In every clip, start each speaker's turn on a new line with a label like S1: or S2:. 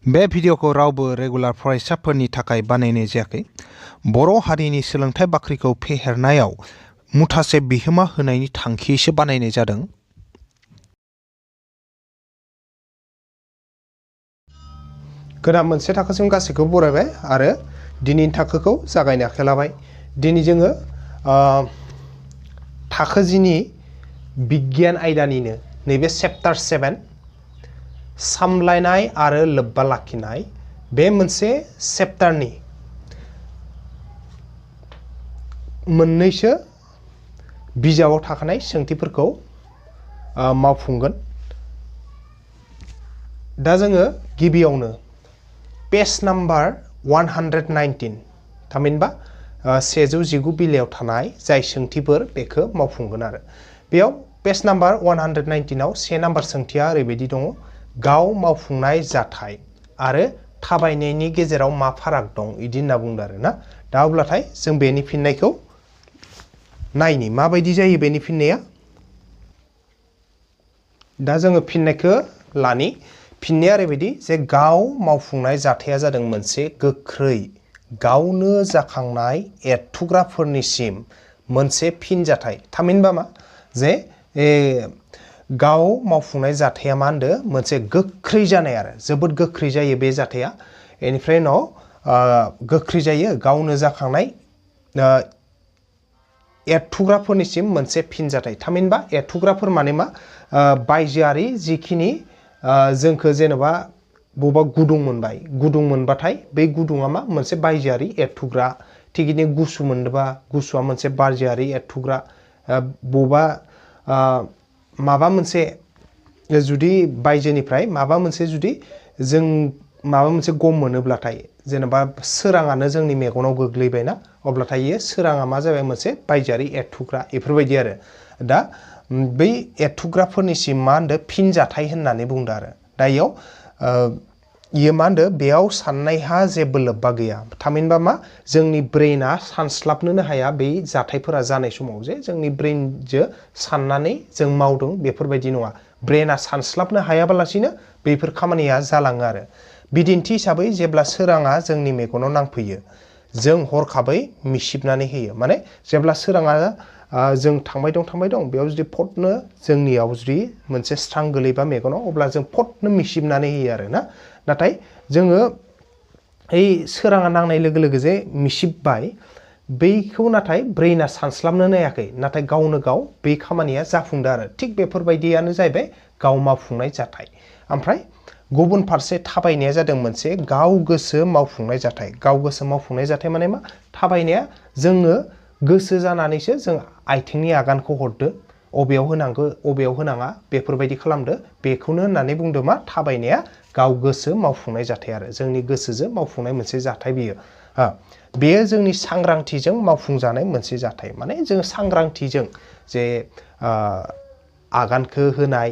S1: बे भिडिअखौ रावबो रेगुलार फरायसाफोरनि थाखाय बानायनाय जायाखै। बर' हारिनि सोलोंथाइ बाख्रिखौ फेहेरनायाव मुथासे बिहोमा होनायनि थांखियैसो बानायनाय जादों।
S2: गोदान मोनसे थाखोसिम गासैखौबो बरायबाय आरो दिनैनि थाखोखौ जागायनो आखायाव लाबाय। दिनै जोङो थाखो जिनि बिगियान आयदानिनो नैबे चेप्टार 7 सामलायनाय आरो लोब्बा लाखिनाय बे मोनसे चेप्टारनि मोननैसो बिजाबाव थाखानाय सोंथिफोरखौ मावफुंगोन। दा जोङो गिबियावनो पेज नाम्बार 119 थामहिनबा 119 बिलायाव थानाय जाय सोंथिफोर बेखौ मावफुंगोन आरो बेयाव पेज नाम्बार 119 आव 1 नाम्बार सोंथिया ओरैबायदि दङ, गाव मावफुंनाय जाथाय आरो थाबायनायनि गेजेराव मा फाराग दं इदि होनना बुंदों आरो ना। दा अब्लाथाय जों बेनि फिननायखौ नायनि माबायदि जायो बेनि फिननाया। दा जोङो फिननायखौ लानि। फिननाया ओरैबायदि जे गाव मावफुंनाय जाथाया जादों मोनसे गोख्रै गावनो जाखांनाय एरथुग्राफोरनिसिम मोनसे फिनजाथाय। थामहिनबा मा जे गाव मावफुंनाय जाथाया मा होनदो मोनसे गोख्रै जानाय आरो जोबोद गोख्रै जायो बे जाथाया। बेनिफ्राय उनाव गोख्रै जायो गावनो जाखांनाय एरथुग्राफोरनिसिम मोनसे फिनजाथाय। थामहिनबा एरथुग्राफोर माने मा बायजोआरि जिखिनि जोंखौ जेनेबा बबेबा गुदुं मोनबाय, गुदुं मोनबाथाय बे गुदुङा मा मोनसे बायजोआरि एरथुग्रा। थिगैनो गुसु मोनदोंबा गुसुआ मोनसे बायजोआरि एरथुग्रा। बबेबा माबा मोनसे जुदि बायजोनिफ्राय माबा मोनसे जुदि जों माबा मोनसे गम मोनोब्लाथाय जेनेबा सोराङानो जोंनि मेगनाव गोग्लैबायना अब्लाथाय इयो सोराङा मा जाबाय मोनसे बायजोआरि एरथुग्रा बेफोरबायदि आरो। दा बै एरथुग्राफोरनिसिम मा होनदो फिनजाथाय होननानै बुंदों आरो। दा इयाव इयो मा होनदो बेयाव साननायहा जेबो लोब्बा गैया। थामहिनबा मा जोंनि ब्रेना सानस्लाबनोनो हाया बै जाथायफोरा जानाय समाव जे जोंनि ब्रेनजों साननानै जों मावदों बेफोरबायदि नङा। ब्रेना सानस्लाबनो हायाबालासिनो बेफोर खामानिया जालाङो आरो। बिदिन्थि हिसाबै जेब्ला सोराङा जोंनि मेगनाव नांफैयो जों हरखाबै मिसिबनानै होयो। माने जेब्ला सोराङा जों थांबाय दं बेयाव जुदि फटनो जोंनियाव जुदि मोनसे स्रां गोलैबा मेगनाव अब्ला जों फटनो मिसिबनानै होयो आरो ना। नाथाय जोङो ओइ सोराङा नांनाय लोगो लोगो जे मिसिबबाय बैखौ नाथाय ब्रेना सानस्लाबनो हायाखै, नाथाय गावनो गाव बे खामानिया जाफुंदो आरो। थिग बेफोरबायदियानो जाहैबाय गाव मावफुंनाय जाथाय। ओमफ्राय गुबुन फारसे थाबायनाया जादों मोनसे गाव गोसो मावफुंनाय जाथाय। गाव गोसो मावफुंनाय जाथाय माने मा थाबायनाया जोङो गोसो जानानैसो जों आथिंनि आगानखौ हरदो, अबेयाव होनांगौ अबेयाव होनाङा बेफोरबायदि खालामदो। बेखौनो होननानै बुंदो मा थाबायनाया गाव गोसो मावफुंनाय जाथाय आरो जोंनि गोसोजों मावफुंनाय मोनसे जाथाय बियो। बेयो जोंनि सांग्रांथिजों मावफुंजानाय मोनसे जाथाय। माने जों सांग्रांथिजों जे आगानखौ होनाय,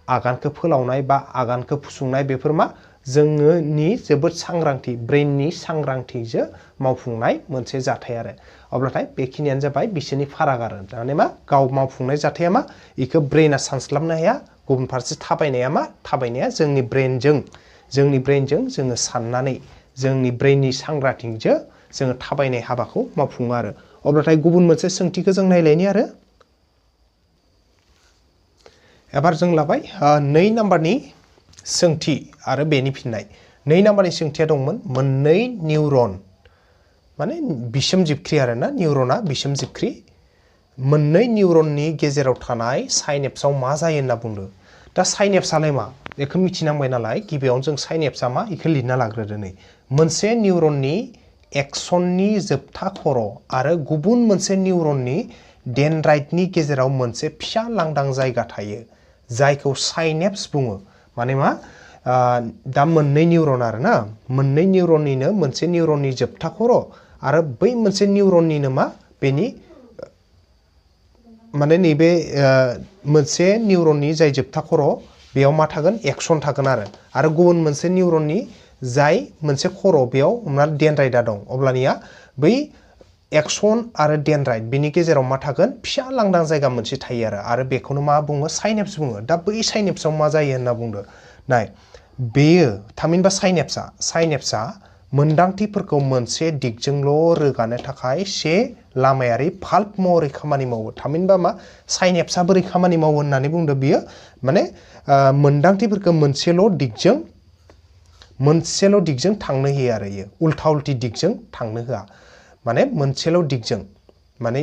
S2: आगानखौ फोलावनाय बा आगानखौ फुसुंनाय बेफोर मा जोंनि जोबोद सांग्रांथि ब्रेननि सांग्रांथिजों मावफुंनाय मोनसे जाथाय आरो। अब्लाथाय बेखिनियानो जाबाय बिसोरनि फाराग आरो। माने मा गाव मावफुंनाय जाथाया मा बेखौ ब्रेना सानस्लाबनो हाया। गुबुन फारसे थाबायनाया मा थाबायनाया जोंनि ब्रेनजों जोङो साननानै जोंनि ब्रेननि सांग्रांथिजों जोङो थाबायनाय हाबाखौ मावफुङो आरो। अब्लाथाय गुबुन मोनसे सोंथिखौ जों नायलायनि आरो। एबार जों लाबाय 2 नाम्बारनि सोंथि आरो बेनि फिननाय। 2 नाम्बारनि सोंथिया दंमोन मोननै निउरन माने बिसोम जिबख्रि आरो ना, निउरना बिसोम जिबख्रि मोननै निउरननि गेजेराव थानाय साइनेप्सआव मा जायो होनना बुंदों। दा साइनेप्सआलाय मा बेखौ मिथिनांबाय नालाय गिबियावनो जों साइनेप्सआ मा बेखौ लिरना लाग्रोदो। नै मोनसे निउरननि एक्सननि जोबथा खर' आरो गुबुन मोनसे निउरननि डेनड्राइटनि गेजेराव मोनसे फिसा लांदां जायगा थायो जायखौ साइनेप्स बुङो। माने मा दा मोननै निउरन आरो ना, मोननै निउरननिनो मोनसे निउरननि जोबथा खर' आरो बै मोनसे निउरननिनो मा बेनि माने नैबे मोनसे निउरननि जाय जोबथा खर' बेयाव मा थागोन एक्सन थागोन आरो गुबुन मोनसे निउरननि जाय मोनसे खर' बेयाव हमनानै डेनड्राइटआ दं। अब्लानिया बै एक्सन आरो डेनड्राइट बेनि गेजेराव मा थागोन फिसा लांदां जायगा मोनसे थायो आरो बेखौनो मा बुङो साइनेप्स बुङो। दा बै साइनेप्सआव मा जायो होनना बुंदो। नाय बेयो थामहिनबा साइनेप्सा मोनदांथिफोरखौ मोनसे दिगजोंल' रोगानो थाखाय से लामायारि भाल्भ महरै खामानि मावो। थामहिनबा मा साइनेप्सा बोरै खामानि मावो होननानै बुंदों बियो माने मोनदांथिफोरखौ मोनसेल' दिगजों थांनो होयो आरो इयो उल्था उल्टि दिगजों थांनो होआ माने मोनसेल' दिगजों माने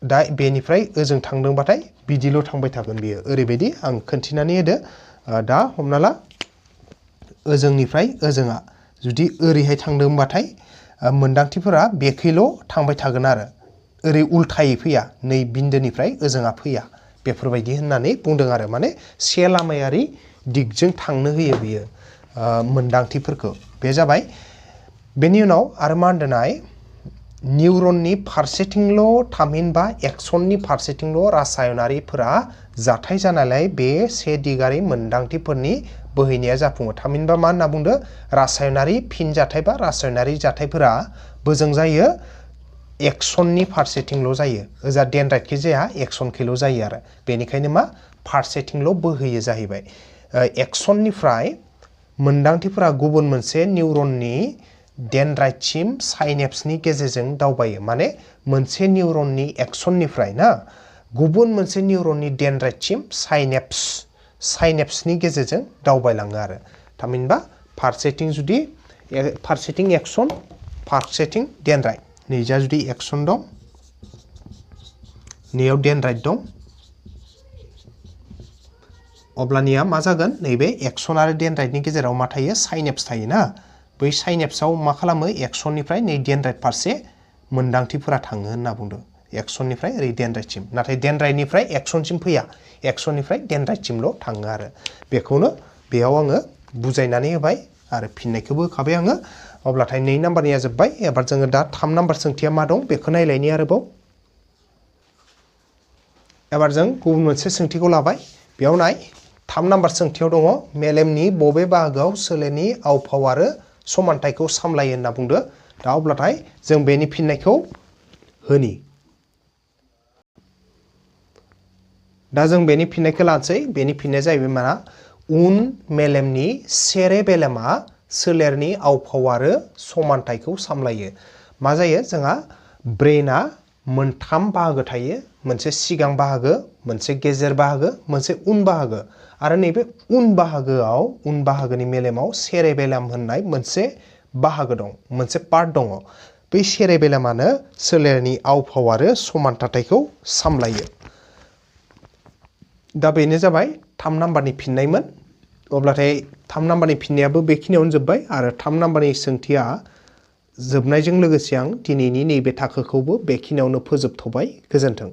S2: दा बेनिफ्राय ओजों थांदोंबाथाय बिदिल' थांबाय थागोन बियो ओरैबायदि आं खोन्थिनानै होदो दा हमना ला ओजोंनिफ्राय ओजोङा जुदि ओरैहाय थांदोंबाथाय मोनदांथिफोरा बेखैल' थांबाय थागोन आरो ओरै उल्थायै फैया नै बिन्दोनिफ्राय ओजोङा फैया बेफोरबायदि होननानै बुंदों आरो माने से लामायारि दिगजों थांनो होयो बियो मोनदांथिफोरखौ बे जाबाय। बेनि उनाव आरो मा होनदोंनाय निउरननि फारसेथिंल' थामहिनबा एक्सननि फारसेथिंल' रासायनारिफोरा जाथाय जानायलाय बे से दिगारि मोनदांथिफोरनि बोहैनाया जाफुङो। थामहिनबा मा होनना बुंदो रासायनारि फिनजाथाय बा रासायनारि जाथायफोरा बोजों जायो एक्सननि फारसेथिंल' जायो ओजा डेनड्राइटखै जाया एक्सनखैल' जायो आरो बेनिखायनो मा फारसेथिंल' बोहैयो जाहैबाय। एक्सननिफ्राय मोनदांथिफोरा गुबुन मोनसे निउरननि डेनड्राइटसिम साइनेप्सनि गेजेरजों दावबायो माने मोनसे निउरननि एक्सननिफ्राय ना गुबुन मोनसे निउरननि डेनड्राइटसिम साइनेप्सनि गेजेरजों दावबायलाङो आरो थामहिनबा फारसेथिं एक्सन फारसेथिं डेनड्राइट नैजा जुदि एक्सन दं नैयाव डेनड्राइट दं अब्लानिया मा जागोन नैबे एक्सन आरो डेनड्राइटनि गेजेराव मा थायो साइनेप्स थायो ना बै साइनेप्सआव मा खालामो एक्सननिफ्राय नै डेनड्राइट फारसे मोनदांथिफोरा थाङो होनना बुंदों एक्सननिफ्राय ओरै डेनड्राइटसिम नाथाय डेनड्राइटनिफ्राय एक्सनसिम फैया एक्सननिफ्राय डेनड्राइटसिमल' थाङो आरो बेखौनो बेयाव आङो बुजायनानै होबाय आरो फिननायखौबो होखाबाय आङो। अब्लाथाय 2 नाम्बारनिया जोब्बाय एबार जोङो दा 3 नाम्बार सोंथिया मा दं बेखौ नायलायनि आरोबाव। एबार जों गुबुन मोनसे सोंथिखौ लाबाय बेयाव नाय 3 नाम्बार सोंथियाव दङ मेलेमनि बबे बाहागोआव सोलेरनि आवफाव आरो समानथायखौ सामलायो होनना बुंदो। दा अब्लाथाय जों बेनि फिननायखौ होनि। दा जों बेनि फिननायखौ लानोसै बेनि फिननाया जाहैबाय मा उन मेलेमनि सेरेबेलामआ सोलेरनि आवफाव आरो समानथायखौ सामलायो। मा जायो जोंहा ब्रेना मोनथाम बाहागो थायो मोनसे सिगां बाहागो मोनसे गेजेर बाहागो मोनसे उन बाहागो आरो नैबे उन बाहागोनि मेलेमाव सेरेबेलाम होननाय मोनसे बाहागो दं मोनसे पार्ट दङ बै सेरेबेलामानो सोलेरनि आवफाव आरो समानथायखौ सामलायो। दा बेनो जाबाय 3 नाम्बारनि फिननायमोन। अब्लाथाय 3 नाम्बारनि फिननायाबो बेखिनियावनो जोब्बाय आरो 3 नाम्बारनि सोंथिया जोबनायजों लोगोसे आं दिनैनि नैबे थाखोखौबो बेखिनियावनो फोजोबथ'बाय। गोजोन्थों।